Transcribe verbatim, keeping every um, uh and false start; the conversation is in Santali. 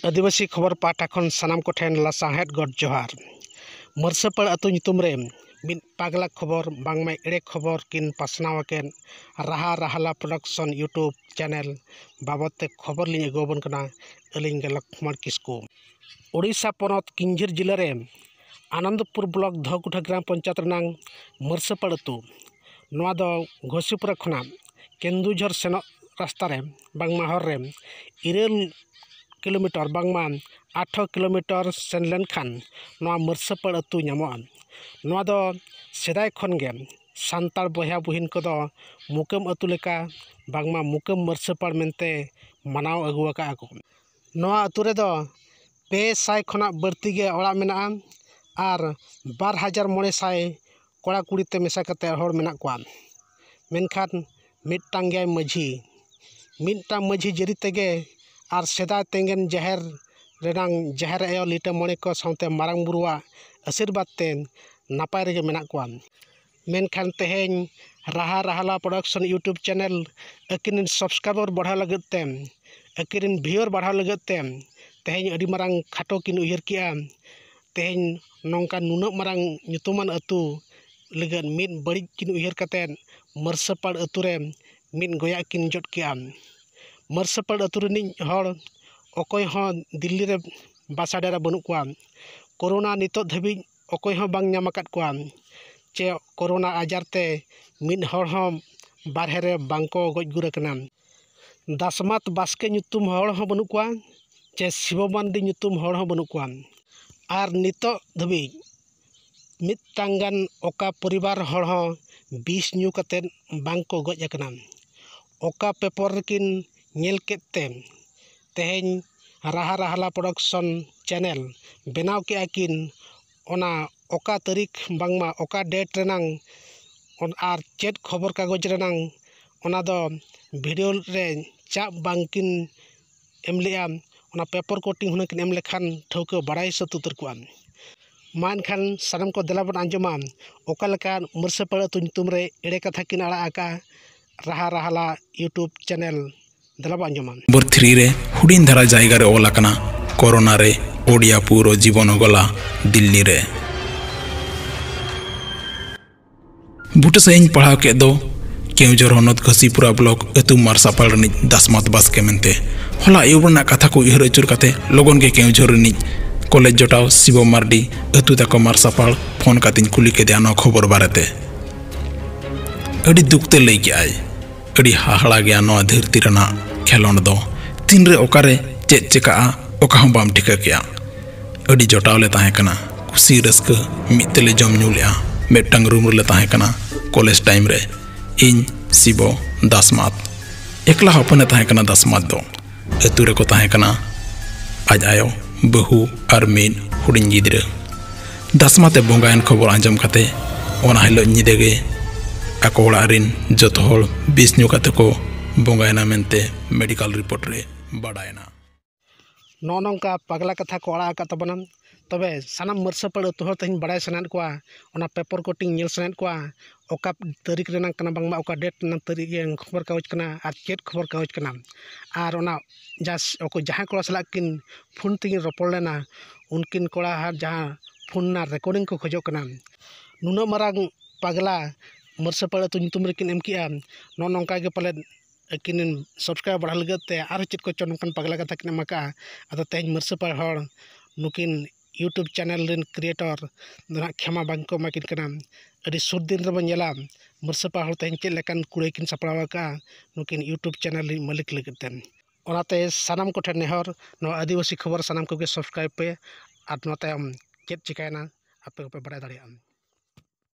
ᱟᱹᱫᱤᱵᱟᱹᱥᱤ ᱠᱷᱚᱵᱚᱨ ᱯᱟᱦᱴᱟ ᱠᱷᱚᱱ ᱥᱟᱱᱟᱢ ᱠᱚᱴᱷᱮᱱ ᱞᱟᱥᱟᱲᱦᱮᱫ ᱜᱚᱰ ᱡᱚᱦᱟᱨ᱾ ᱢᱟᱹᱨᱥᱟᱹᱯᱟᱲ ᱟᱹᱛᱩ ᱧᱩᱛᱩᱢ ᱨᱮ ᱢᱤᱫ ᱯᱟᱜᱽᱞᱟ ᱠᱷᱚᱵᱚᱨ, ᱵᱟᱝᱢᱟ ᱮᱲᱮ ᱠᱷᱚᱵᱚᱨ ᱠᱤᱱ ᱯᱟᱥᱱᱟᱣ ᱟᱠᱟᱫ ᱨᱟᱦᱟ ᱨᱟᱦᱟᱞᱟ ᱯᱨᱚᱰᱟᱠᱥᱚᱱ YouTube ᱪᱮᱱᱮᱞ ᱵᱟᱵᱚᱫ ᱛᱮ ᱠᱷᱚᱵᱚᱨ ᱞᱤᱧ ᱟᱹᱜᱩ ᱟᱵᱚᱱ ᱠᱟᱱᱟ᱾ ᱟᱹᱞᱤᱧ ᱜᱮ ᱞᱚᱠᱷᱢᱚᱬ ᱠᱤᱥᱠᱩ᱾ ᱳᱰᱤᱥᱟ ᱯᱚᱱᱚᱛ ᱠᱤᱧᱡᱷᱤᱨ ᱡᱤᱞᱟᱹ ᱨᱮ ᱟᱱᱚᱱᱫᱚᱯᱩᱨ ᱵᱞᱚᱠ ᱫᱷᱚᱠᱩᱴᱷᱟ ᱜᱨᱟᱢ ᱯᱚᱧᱪᱟᱭᱮᱛ ᱨᱮᱱᱟᱝ ᱢᱟᱹᱨᱥᱟᱹᱯᱟᱲ ᱟᱹᱛᱩ, ᱱᱚᱣᱟ ᱫᱚ ᱜᱷᱳᱥᱤᱯᱩᱨᱟ ᱠᱷᱚᱱᱟᱜ ᱠᱮᱱᱫᱩᱡᱷᱚᱨ ᱥᱮᱱᱚᱜ ᱨᱟᱥᱛᱟ ᱨᱮ, ᱵᱟᱝᱢᱟ ᱦᱚᱨ ᱨᱮ ᱤᱨᱟᱹᱞ ᱠᱤᱞᱳᱢᱤᱴᱟᱨ, ᱵᱟᱝᱢᱟ ᱟᱴᱷᱨᱚ ᱠᱤᱞᱳᱢᱤᱴᱟᱨ ᱥᱮᱱ ᱞᱮᱱᱠᱷᱟᱱ ᱱᱚᱣᱟ ᱢᱟᱹᱨᱥᱟᱹᱯᱟᱲ ᱟᱹᱛᱩ ᱧᱟᱢᱚᱜᱼᱟ᱾ ᱱᱚᱣᱟ ᱫᱚ ᱥᱮᱫᱟᱭ ᱠᱷᱚᱱ ᱜᱮ ᱥᱟᱱᱛᱟᱲ ᱵᱚᱭᱦᱟ ᱵᱩᱦᱤᱱ ᱠᱚᱫᱚ ᱢᱩᱠᱟᱹᱢ ᱟᱹᱛᱩ ᱞᱮᱠᱟ, ᱵᱟᱝᱢᱟ ᱢᱩᱠᱟᱹᱢ ᱢᱟᱹᱨᱥᱟᱹᱯᱟᱲ ᱢᱮᱱᱛᱮ ᱢᱟᱱᱟᱣ ᱟᱹᱜᱩ ᱟᱠᱟᱫᱼᱟ ᱠᱚ᱾ ᱱᱚᱣᱟ ᱟᱹᱛᱩ ᱨᱮᱫᱚ ᱯᱮ ᱥᱟᱭ ᱠᱷᱚᱱᱟᱜ ᱵᱟᱹᱲᱛᱤ ᱜᱮ ᱚᱲᱟᱜ ᱢᱮᱱᱟᱜᱼᱟ ᱟᱨ ᱵᱟᱨ ᱦᱟᱡᱟᱨ ᱢᱚᱬᱮ ᱥᱟᱭ ᱠᱚᱲᱟ ᱠᱩᱲᱤ ᱛᱮ ᱢᱮᱥᱟ ᱠᱟᱛᱮ ᱦᱚᱲ ᱢᱮᱱᱟᱜ ᱠᱚᱣᱟ᱾ ᱢᱮᱱᱠᱷᱟᱱ ᱢᱤᱫᱴᱟᱝ ᱜᱮᱭᱟᱭ ᱢᱟᱹᱡᱷᱤ᱾ ᱢᱤᱫᱴᱟᱝ ᱢᱟᱹᱡᱷᱤ ᱡᱟᱹᱨᱤ ᱛᱮᱜᱮ ᱟᱨ ᱥᱮᱫᱟᱭ ᱛᱮᱸᱜᱮᱱ ᱡᱟᱦᱮᱨ ᱨᱮᱱᱟᱝ ᱡᱟᱦᱮᱨ ᱟᱭᱳ, ᱞᱤᱴᱟᱹ ᱢᱚᱬᱮ ᱠᱚ ᱥᱟᱶᱛᱮ ᱢᱟᱨᱟᱝ ᱵᱩᱨᱩᱣᱟᱜ ᱟᱥᱤᱨᱵᱟᱫᱽ ᱛᱮ ᱱᱟᱯᱟᱭ ᱨᱮᱜᱮ ᱢᱮᱱᱟᱜ ᱠᱚᱣᱟ᱾ ᱢᱮᱱᱠᱷᱟᱱ ᱛᱮᱦᱮᱧ ᱨᱟᱦᱟ ᱨᱟᱦᱟᱞᱟ ᱯᱨᱚᱰᱟᱠᱥᱚᱱ YouTube ᱪᱮᱱᱮᱞ ᱟᱹᱠᱤᱱ ᱨᱮᱱ ᱥᱟᱵᱥᱠᱨᱟᱭᱵᱟᱨ ᱵᱟᱲᱦᱟᱣ ᱞᱟᱹᱜᱤᱫ ᱛᱮ, ᱟᱹᱠᱤᱱ ᱨᱮᱱ ᱵᱷᱤᱭᱩᱣᱟᱨ ᱵᱟᱲᱦᱟᱣ ᱞᱟᱹᱜᱤᱫ ᱛᱮ ᱛᱮᱦᱮᱧ ᱟᱹᱰᱤ ᱢᱟᱨᱟᱝ ᱠᱷᱟᱴᱚ ᱠᱤᱱ ᱩᱭᱦᱟᱹᱨ ᱠᱮᱜᱼᱟ᱾ ᱛᱮᱦᱮᱧ ᱱᱚᱝᱠᱟ ᱱᱩᱱᱟᱹᱜ ᱢᱟᱨᱟᱝ ᱧᱩᱛᱩᱢᱟᱱ ᱟᱹᱛᱩ ᱞᱟᱹᱜᱤᱫ ᱢᱤᱫ ᱵᱟᱹᱲᱤᱡ ᱠᱤᱱ ᱩᱭᱦᱟᱹᱨ ᱠᱟᱛᱮᱫ ᱢᱟᱹᱨᱥᱟᱹᱯᱟᱲ ᱟᱹᱛᱩ ᱨᱮ ᱢᱤᱫ ᱜᱚᱭᱟᱜ ᱠᱤᱱ ᱡᱚᱫ ᱠᱮᱜᱼᱟ᱾ ᱢᱟᱹᱨᱥᱟᱹᱯᱟᱲ ᱟᱹᱛᱩ ᱨᱤᱱᱤᱡ ᱦᱚᱲ ᱚᱠᱚᱭ ᱦᱚᱸ ᱫᱤᱞᱞᱤ ᱨᱮ ᱵᱟᱥᱟ ᱰᱮᱨᱟ ᱵᱟᱹᱱᱩᱜ ᱠᱚᱣᱟ᱾ ᱠᱳᱨᱳᱱᱟ ᱱᱤᱛᱚᱜ ᱫᱷᱟᱹᱵᱤᱡ ᱚᱠᱚᱭ ᱦᱚᱸ ᱵᱟᱝ ᱧᱟᱢ ᱟᱠᱟᱫ ᱠᱚᱣᱟ, ᱪᱮ ᱠᱳᱨᱳᱱᱟ ᱟᱡᱟᱨ ᱛᱮ ᱢᱤᱫ ᱦᱚᱲ ᱦᱚᱸ ᱵᱟᱨᱦᱮ ᱨᱮ ᱵᱟᱝ ᱠᱚ ᱜᱚᱡ ᱜᱩᱨ ᱟᱠᱟᱱᱟ᱾ ᱫᱟᱥᱢᱟᱛ ᱵᱟᱥᱠᱮ ᱧᱩᱛᱩᱢ ᱦᱚᱲ ᱦᱚᱸ ᱵᱟᱹᱱᱩᱜ ᱠᱚᱣᱟ, ᱪᱮ ᱥᱤᱵᱚ ᱢᱟᱱᱰᱤ ᱧᱩᱛᱩᱢ ᱦᱚᱲ ᱦᱚᱸ ᱵᱟᱹᱱᱩᱜ ᱠᱚᱣᱟ᱾ ᱟᱨ ᱱᱤᱛᱚᱜ ᱫᱷᱟᱹᱵᱤᱡ ᱢᱤᱫᱴᱟᱝ ᱜᱟᱱ ᱚᱠᱟ ᱯᱚᱨᱤᱵᱟᱨ ᱦᱚᱲ ᱦᱚᱸ ᱵᱤᱥ ᱧᱩ ᱠᱟᱛᱮᱫ ᱵᱟᱝ ᱠᱚ ᱜᱚᱡ ᱟᱠᱟᱱᱟ᱾ ᱚᱠᱟ ᱯᱮᱯᱟᱨ ᱨᱮᱠᱤᱱ ᱧᱮᱞ ᱠᱮᱫ ᱛᱮ ᱛᱮᱦᱮᱧ ᱨᱟᱦᱟ ᱨᱟᱦᱟᱞᱟ ᱯᱨᱚᱰᱟᱠᱥᱚᱱ ᱪᱮᱱᱮᱞ ᱵᱮᱱᱟᱣ ᱠᱮᱜᱼᱟ ᱠᱤᱱ, ᱚᱱᱟ ᱚᱠᱟ ᱛᱟᱹᱨᱤᱠᱷ ᱵᱟᱝᱢᱟ ᱚᱠᱟ ᱰᱮᱴ ᱨᱮᱱᱟᱝ ᱚᱱ-, ᱟᱨ ᱪᱮᱫ ᱠᱷᱚᱵᱚᱨ ᱠᱟᱜᱚᱡᱽ ᱨᱮᱱᱟᱝ, ᱚᱱᱟ ᱫᱚ ᱵᱷᱤᱰᱤᱭᱳ ᱨᱮ ᱪᱟᱯ ᱵᱟᱝᱠᱤᱱ ᱮᱢ ᱞᱮᱜᱼᱟ᱾ ᱚᱱᱟ ᱯᱮᱯᱟᱨ ᱠᱚᱴᱤᱝ ᱦᱩᱱᱟᱹᱝ ᱠᱤᱱ ᱮᱢ ᱞᱮᱠᱷᱟᱱ ᱴᱷᱟᱹᱣᱠᱟᱹ ᱵᱟᱲᱟᱭ ᱥᱟᱹᱛ ᱩᱛᱟᱹᱨ ᱠᱚᱜᱼᱟ᱾ ᱢᱟ ᱮᱱᱠᱷᱟᱱ ᱥᱟᱱᱟᱢ ᱠᱚ ᱫᱮᱞᱟ ᱵᱚᱱ ᱟᱸᱡᱚᱢᱟ ᱚᱠᱟ ᱞᱮᱠᱟ ᱢᱟᱹᱨᱥᱟᱹᱯᱟᱲ ᱟᱹᱛᱩ ᱧᱩᱛᱩᱢ ᱨᱮ ᱮᱲᱮ ᱠᱟᱛᱷᱟ ᱠᱤᱱ ᱟᱲᱟᱜ ᱟᱠᱟᱫᱼᱟ ᱨᱟᱦᱟ ᱨᱟᱦᱟᱞᱟ YouTube ᱪᱮᱱᱮᱞ ᱫᱮᱞᱟ ᱵᱚ ᱟᱸᱡᱚᱢᱟ᱾ ᱱᱚᱢᱵᱚᱨ ᱛᱷᱨᱤ ᱨᱮ ᱦᱩᱰᱤᱧ ᱫᱷᱟᱨᱟ ᱡᱟᱭᱜᱟ ᱨᱮ ᱚᱞ ᱟᱠᱟᱱᱟ, ᱠᱚᱨᱳᱱᱟ ᱨᱮ ᱳᱰᱤᱭᱟ ᱯᱩᱨᱚ ᱡᱤᱵᱚᱱ ᱜᱚᱞᱟ, ᱫᱤᱞᱞᱤ ᱨᱮ᱾ ᱵᱩᱴᱟᱹ ᱥᱟᱺᱦᱤᱧ ᱯᱟᱲᱦᱟᱣ ᱠᱮᱫ ᱫᱚ ᱠᱮᱣᱡᱷᱚᱨ ᱦᱚᱱᱚᱛ ᱜᱷᱟᱹᱥᱤᱯᱩᱨᱟ ᱵᱞᱚᱠ ᱟᱹᱛᱩ ᱢᱟᱨᱥᱟᱯᱟᱲ ᱨᱤᱱᱤᱡ ᱫᱟᱥᱢᱟᱛ ᱵᱟᱥᱠᱮ ᱢᱮᱱᱛᱮ᱾ ᱦᱚᱞᱟ ᱟᱹᱭᱩᱵ ᱨᱮᱱᱟᱜ ᱠᱟᱛᱷᱟ ᱠᱚ ᱩᱭᱦᱟᱹᱨ ᱟᱹᱪᱩᱨ ᱠᱟᱛᱮ ᱞᱚᱜᱚᱱ ᱜᱮ ᱠᱮᱣᱡᱷᱚᱨ ᱨᱤᱱᱤᱡ ᱠᱚᱞᱮᱡᱽ ᱡᱚᱴᱟᱣ ᱥᱤᱵᱚ ᱢᱟᱨᱰᱤ ᱟᱹᱛᱩ ᱛᱟᱠᱚ ᱢᱟᱨᱥᱟᱯᱟᱲ ᱯᱷᱳᱱ ᱠᱟᱛᱮᱧ ᱠᱩᱞᱤ ᱠᱮᱫᱮᱭᱟ ᱱᱚᱣᱟ ᱠᱷᱚᱵᱚᱨ ᱵᱟᱨᱮᱛᱮ᱾ ᱟᱹᱰᱤ ᱫᱩᱠ ᱛᱮ ᱞᱟᱹᱭ ᱠᱮᱜᱼᱟᱭ, ᱟᱹᱰᱤ ᱦᱟᱦᱟᱲᱟ ᱜᱮᱭᱟ ᱱᱚᱣᱟ ᱫᱷᱟᱹᱨᱛᱤ ᱨᱮᱱᱟᱜ ᱠᱷᱮᱞᱳᱸᱰ ᱫᱚ᱾ ᱛᱤᱱᱨᱮ ᱚᱠᱟᱨᱮ ᱪᱮᱫ ᱪᱮᱠᱟᱜᱼᱟ, ᱚᱠᱟ ᱦᱚᱸ ᱵᱟᱢ ᱴᱷᱤᱠᱟᱹ ᱠᱮᱜᱼᱟ᱾ ᱟᱹᱰᱤ ᱡᱚᱴᱟᱣ ᱞᱮ ᱛᱟᱦᱮᱸ ᱠᱟᱱᱟ, ᱠᱩᱥᱤ ᱨᱟᱹᱥᱠᱟᱹ ᱢᱤᱫ ᱛᱮᱞᱮ ᱡᱚᱢ ᱧᱩ ᱞᱮᱜᱼᱟ᱾ ᱢᱤᱫᱴᱟᱝ ᱨᱩᱢ ᱨᱮᱞᱮ ᱛᱟᱦᱮᱸ ᱠᱟᱱᱟ ᱠᱚᱞᱮᱡᱽ ᱴᱟᱭᱤᱢ ᱨᱮ, ᱤᱧ, ᱥᱤᱵᱚ, ᱫᱟᱥᱢᱟᱛ᱾ ᱮᱠᱞᱟ ᱦᱚᱯᱚᱱᱮ ᱛᱟᱦᱮᱸ ᱠᱟᱱᱟ ᱫᱟᱥᱢᱟᱛ ᱫᱚ᱾ ᱟᱹᱛᱩ ᱨᱮᱠᱚ ᱛᱟᱦᱮᱸ ᱠᱟᱱᱟ ᱟᱡ ᱟᱭᱳ, ᱵᱟᱹᱦᱩ ᱟᱨ ᱢᱤᱫ ᱦᱩᱰᱤᱧ ᱜᱤᱫᱽᱨᱟᱹ᱾ ᱫᱟᱥᱢᱟᱛᱮ ᱵᱚᱸᱜᱟᱭᱮᱱ ᱠᱷᱚᱵᱚᱨ ᱟᱸᱡᱚᱢ ᱠᱟᱛᱮ ᱚᱱᱟ ᱦᱤᱞᱳᱜ ᱧᱤᱫᱟᱹ ᱜᱮ ᱟᱠᱚ ᱚᱲᱟᱜ ᱨᱤᱱ ᱡᱚᱛᱚ ᱦᱚᱲ ᱵᱤᱥ ᱧᱩ ᱠᱟᱛᱮ ᱠᱚ ᱵᱚᱸᱜᱟᱭᱮᱱᱟ ᱢᱮᱱᱛᱮ ᱢᱮᱰᱤᱠᱮᱞ ᱨᱤᱯᱳᱨᱴ ᱨᱮ ᱵᱟᱰᱟᱭᱮᱱᱟ᱾ ᱱᱚᱜᱼᱚ ᱱᱚᱝᱠᱟ ᱯᱟᱜᱽᱞᱟ ᱠᱟᱛᱷᱟ ᱠᱚ ᱟᱲᱟᱜ ᱟᱠᱟᱫ ᱛᱟᱵᱚᱱᱟ᱾ ᱛᱚᱵᱮ ᱥᱟᱱᱟᱢ ᱢᱟᱹᱨᱥᱟᱹᱯᱟᱲ ᱟᱹᱛᱩ ᱦᱚᱲ ᱛᱮᱦᱮᱧ ᱵᱟᱲᱟᱭ ᱥᱟᱱᱟᱭᱮᱫ ᱠᱚᱣᱟ, ᱚᱱᱟ ᱯᱮᱯᱟᱨ ᱠᱚᱴᱤᱝ ᱧᱮᱞ ᱥᱟᱱᱟᱭᱮᱫ ᱠᱚᱣᱟ, ᱚᱠᱟ ᱛᱟᱹᱨᱤᱠᱷ ᱨᱮᱱᱟᱜ ᱠᱟᱱᱟ, ᱵᱟᱝᱢᱟ ᱚᱠᱟ ᱰᱮᱴ ᱨᱮᱱᱟᱜ ᱛᱟᱹᱨᱤᱠᱷ ᱨᱮ ᱠᱷᱚᱵᱚᱨ ᱠᱟᱜᱚᱡᱽ ᱠᱟᱱᱟ ᱟᱨ ᱪᱮᱫ ᱠᱷᱚᱵᱚᱨ ᱠᱟᱜᱚᱡᱽ ᱠᱟᱱᱟ, ᱟᱨ ᱚᱱᱟ ᱡᱟᱦᱟᱸ ᱚᱠᱚᱭ ᱡᱟᱦᱟᱸᱭ ᱠᱚᱲᱟ ᱥᱟᱞᱟᱜ ᱠᱤᱱ ᱯᱷᱳᱱ ᱛᱮᱠᱤᱱ ᱨᱚᱯᱚᱲ ᱞᱮᱱᱟ, ᱩᱱᱠᱤᱱ ᱠᱚᱲᱟ ᱟᱨ ᱡᱟᱦᱟᱸ ᱯᱷᱳᱱ ᱨᱮᱱᱟᱜ ᱨᱮᱠᱚᱨᱰᱤᱝ ᱠᱚ ᱠᱷᱚᱡᱚᱜ ᱠᱟᱱᱟ᱾ ᱱᱩᱱᱟᱹᱜ ᱢᱟᱨᱟᱝ ᱯᱟᱜᱽᱞᱟ ᱢᱟᱹᱨᱥᱟᱹᱯᱟᱲ ᱟᱹᱛᱩ ᱧᱩᱛᱩᱢ ᱨᱮᱠᱤᱱ ᱮᱢ ᱠᱮᱜᱼᱟ, ᱱᱚᱜᱼᱚ ᱱᱚᱝᱠᱟ ᱜᱮ ᱯᱟᱞᱮᱫ ᱟᱹᱠᱤᱱ ᱥᱟᱵᱥᱠᱨᱟᱭᱤᱵ ᱵᱟᱲᱟ ᱞᱟᱹᱜᱤᱫ ᱛᱮ ᱟᱨᱦᱚᱸ ᱪᱮᱫ ᱠᱚᱪᱚ ᱱᱚᱝᱠᱟᱱ ᱯᱟᱜᱽᱞᱟ ᱠᱟᱛᱷᱟ ᱠᱤᱱ ᱮᱢ ᱟᱠᱟᱫᱼᱟ᱾ ᱟᱫᱚ ᱛᱮᱦᱮᱧ ᱢᱟᱹᱨᱥᱟᱹᱯᱟᱲ ᱦᱚᱲ ᱱᱩᱠᱤᱱ YouTube ᱪᱮᱱᱮᱞ ᱨᱮᱱ ᱠᱨᱤᱭᱮᱴᱚᱨ ᱫᱚ ᱱᱟᱦᱟᱜ ᱠᱷᱮᱢᱟ ᱵᱟᱝ ᱠᱚ ᱮᱢᱟ ᱠᱤᱱ ᱠᱟᱱᱟ᱾ ᱟᱹᱰᱤ ᱥᱩᱨ ᱫᱤᱱ ᱨᱮᱵᱚᱱ ᱧᱮᱞᱟ ᱢᱟᱹᱨᱥᱟᱹᱯᱟᱲ ᱦᱚᱲ ᱛᱮᱦᱮᱧ ᱪᱮᱫ ᱞᱮᱠᱟᱱ ᱠᱩᱲᱟᱹᱭ ᱠᱤᱱ ᱥᱟᱯᱲᱟᱣ ᱟᱠᱟᱫᱼᱟ ᱱᱩᱠᱤᱱ YouTube ᱪᱮᱱᱮᱞ ᱨᱤᱱ ᱢᱟᱹᱞᱤᱠ ᱞᱟᱹᱜᱤᱫ ᱛᱮ᱾ ᱚᱱᱟᱛᱮ ᱥᱟᱱᱟᱢ ᱠᱚᱴᱷᱮᱱ ᱱᱮᱦᱚᱨ, ᱱᱚᱣᱟ ᱟᱹᱫᱤᱵᱟᱹᱥᱤ ᱠᱷᱚᱵᱚᱨ ᱥᱟᱱᱟᱢ ᱠᱚᱜᱮ ᱥᱟᱵᱥᱠᱨᱟᱭᱤᱵ ᱯᱮ ᱟᱨ ᱱᱚᱣᱟ ᱛᱟᱭᱚᱢ ᱪᱮᱫ ᱪᱤᱠᱟᱹᱭᱮᱱᱟ ᱟᱯᱮ ᱠᱚᱯᱮ ᱵᱟᱲᱟᱭ ᱫᱟᱲᱮᱭᱟᱜᱼᱟ᱾